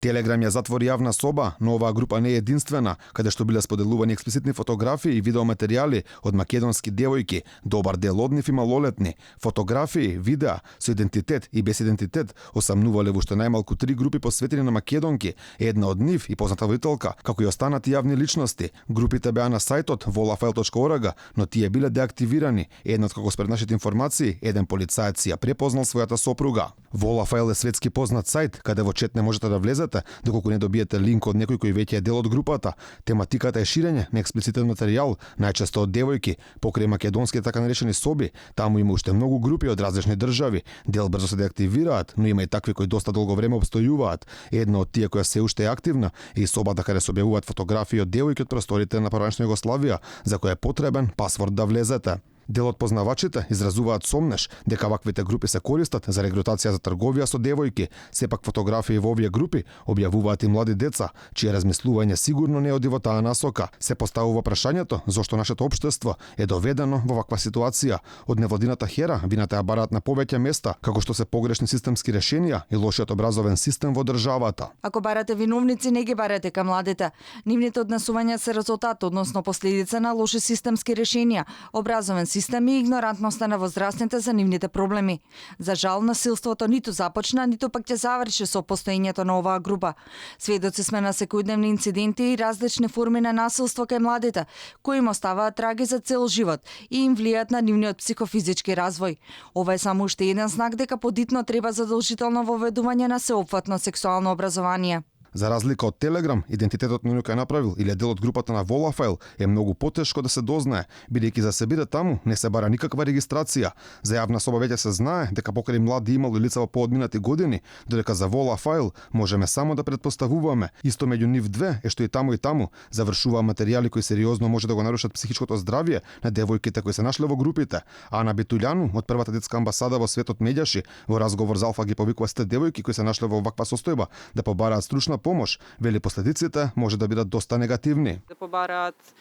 Телеграм ја затвори јавна соба, но оваа група не е единствена, каде што биле споделувани експлицитни фотографии и видеоматеријали од македонски девојки, добар дел од нив и малолетни. Фотографии, видеа со идентитет и без идентитет осамнувале во уште најмалку 3 групи посветени на македонки, една од нив и позната водителка, како и останати јавни личности. Групите беа на сајтот volafile.org, но тие биле деактивирани. Еднат како според нашите информации, еден полицаец ја препознал својата сопруга. Volafile е светски познат сајт, каде во чет не можете да влезете доколку не добиете линк од некој кој веќе е дел од групата. Тематиката е ширење на експлицитен материјал, најчесто од девојки, покрај македонски така наречени соби. Таму има уште многу групи од различни држави. Дел брзо се деактивираат, но има и такви кои доста долго време обстојуваат. Една од тие која се уште е активна е и собата каде се објавуваат фотографии од девојки од просторите на поранешна Југославија, за која е потребен пасворд да влезете. Дел од познавачите изразуваат сомнеш дека ваквите групи се користат за регрутација за трговија со девојки. Сепак фотографии во овие групи објавуваат и млади деца, чие размислување сигурно не оди во таа насока. Се поставува прашањето зошто нашето општество е доведено во ваква ситуација. Од невладината хера вината ја бараат на повеќе места, како што се погрешни системски решенија и лошиот образовен систем во државата. Ако барате виновници, не ги барате кај младите. Нивните однесувања се резултат, односно последица на лоши системски решенија, образовен систем и игнорантноста на возрастните за нивните проблеми. За жал, насилството ниту започна, ниту пак ќе заврши со постоењето на оваа група. Сведоци сме на секојдневни инциденти и различни форми на насилство кај младите, кои им оставаат траги за цел живот и им влијаат на нивниот психофизички развој. Ова е само уште еден знак дека подитно треба задолжително воведување на сеопфатно сексуално образование. За разлика од Телеграм, идентитетот на кој направил или дел од групата на Volafile е многу потешко да се дознае, бидејќи за се биде таму не се бара никаква регистрација. За јавна соба веќе се знае дека покрај млади имало лица во поодминати години, додека за Volafile можеме само да предпоставуваме. Исто меѓу нив две е што и таму завршуваа материјали кои сериозно може да го нарушат психичкото здравје на девојките кои се нашле во групите. Ана Битулјану од првата детска амбасада во светот медјаши во разговор за Алфа ги повикува сите девојки кои се нашле во ваква состојба да побараат стручна помош. Вели последиците може да бидат доста негативни. Да побараат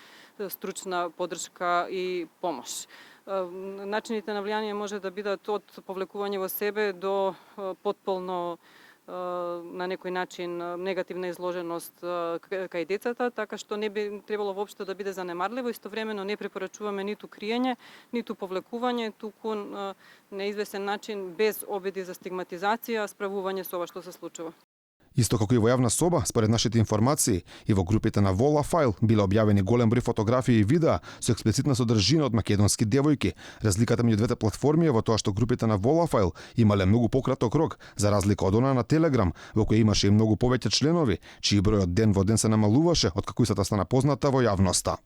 стручна подршка и помош. Начините на влијание може да бидат од повлекување во себе до потполно на некој начин негативна изложеност кај децата, така што не би требало воопшто да биде занемарливо. Истовремено не препорачуваме ниту криење, ниту повлекување, туку на неизвестен начин без обиди за стигматизација, справување со ова што се случува. Исто како и во јавна соба, според нашите информации, и во групите на Volafile биле објавени голем број фотографии и видеа со експлицитна содржина од македонски девојки. Разликата меѓу двете платформи е во тоа што групите на Volafile имале многу пократок рок, за разлика од она на Telegram, во кој имаше и многу повеќе членови, чии број од ден во ден се намалуваше откако истата стана позната во јавноста.